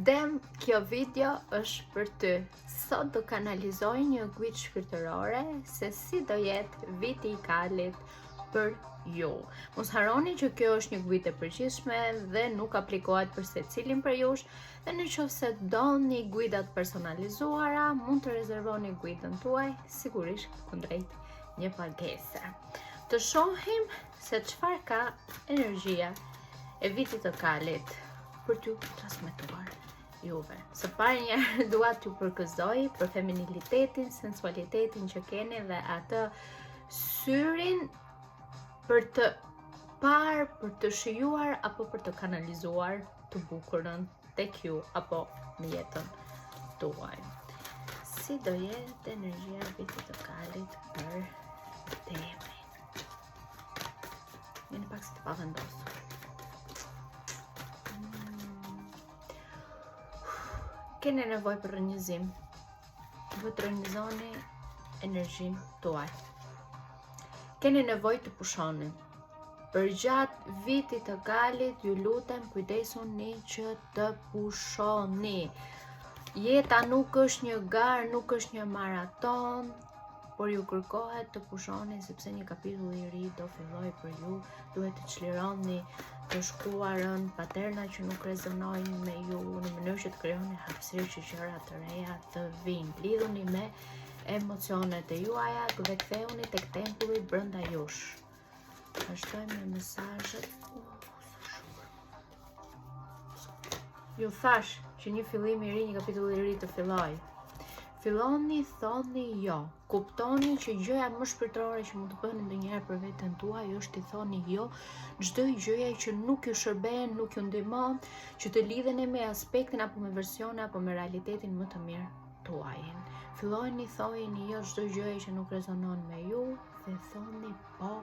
Dem, kjo video është për ty. Sot do kanalizoj një guidë shpirtërore se si do jetë viti i kalit për ju. Mos harroni që kjo është një guidë e përgjithshme dhe nuk aplikohet për secilin prej jush dhe në qoftë se doni guida të personalizuara, mund të rezervoni guidën tuaj sigurisht kundrejt një pagese. Të shohim se çfarë ka energjia e vitit të kalit për t'ju transmetuar juve. Së pari njëherë dua t'ju përgëzoj për feminilitetin, sensualitetin që keni dhe atë syrin për të parë, për të shijuar apo për të kanalizuar të bukurën tek ju apo në jetën tuaj. Si do jetë energjia e vitit të kalit për demin? Jeni pak si të pavendosur. Mm. Keni nevojë për rrënjëzim. Duhet të rrënjëzoni energjinë tuaj. Keni nevojë të pushoni. Përgjatë vitit të kalit, ju lutem kujdesuni që të pushoni. Jeta nuk është një garë, nuk është një maraton, por ju kërkohet të pushoni sepse një kapitull i ri do fillojë për ju, duhet të çlironi të shkuarën, paterna që nuk rezonojnë me ju në mënyrë që të krijoni hapësirë që gjëra të reja të vijnë. Lidhuni me emocionet e juaja dhe kthehuni tek tempulli brenda jush. Vazhdojmë me mesazhet. Ju thashë që një fillim i ri, një kapitull i ri të fillojë. Filloni, thoni jo. Kuptoni që gjëja më shpirtërore që mund të bëni ndonjëherë për veten tuaj është t'i thoni jo çdo gjëje që nuk ju shërben, nuk ju ndihmon, që të lidheni me aspektin apo me versionin apo me realitetin më të mirë tuajin. Filloni, thojini jo çdo gjëje që nuk rezonon me ju dhe thoni po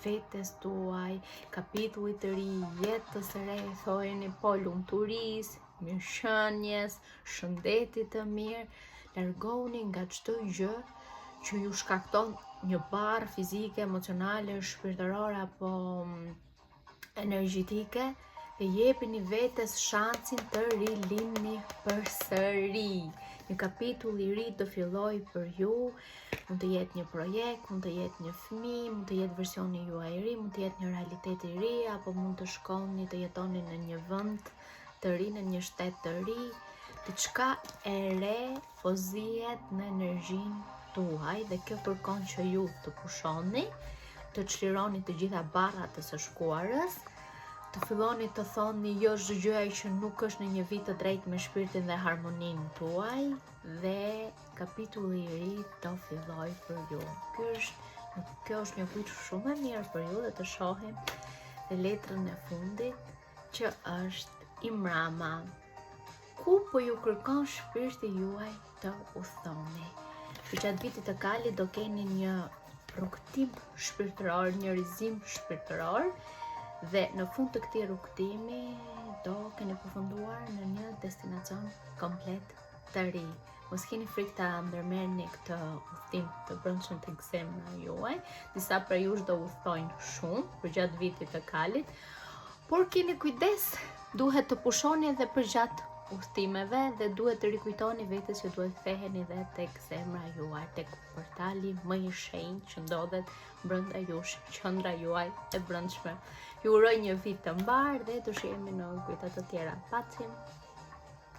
vetes tuaj, kapitullit të ri, jetës së re, thojini po lumturisë, mirëqenies, shëndetit të mirë, largohuni nga çdo gjë që ju shkakton një barrë fizike, emocionale, shpirtërore apo mm, energjetike dhe jepini vetes shansin të rilindni përsëri. Një kapitull i ri do fillojë për ju, mund të jetë një projekt, mund të jetë një fëmijë, mund të jetë versioni juaj i ri, mund të jetë një realitet i ri apo mund të shkoni të jetoni në një vend të ri, në një shtet të ri, diçka e re po zihet në energjinë tuaj dhe kjo kërkon që ju të pushoni, të çlironi të gjitha barrat e së shkuarës, të filloni të thoni jo çdo gjëje që nuk është në një vijë të drejtë me shpirtin dhe harmoninë tuaj dhe kapitulli i ri do fillojë për ju. Kjo është kjo është një kujt shumë e mirë për ju dhe të shohim dhe letrën e fundit që është i mrama. Ku po ju kërkon shpirti juaj të udhëtoni? Përgjatë vitit të kalit do keni një rrugëtim shpirtëror, një rizgjim shpirtëror dhe në fund të këtij rrugëtimi do keni përfunduar në një destinacion komplet të ri. Mos keni frikë ta ndërmerrni këtë udhëtim të brendshëm tek zemra juaj. Disa prej jush do udhëtojnë shumë përgjatë vitit të kalit, por keni kujdes, duhet të pushoni edhe përgjatë udhëtimeve dhe duhet të rikujtoni vetes që duhet ktheheni dhe tek zemra juaj, tek portali më i shenjtë që ndodhet brenda jush, qendra juaj e brendshme. Ju uroj një vit të mbarë dhe të shihemi në guida të tjera. Paçim!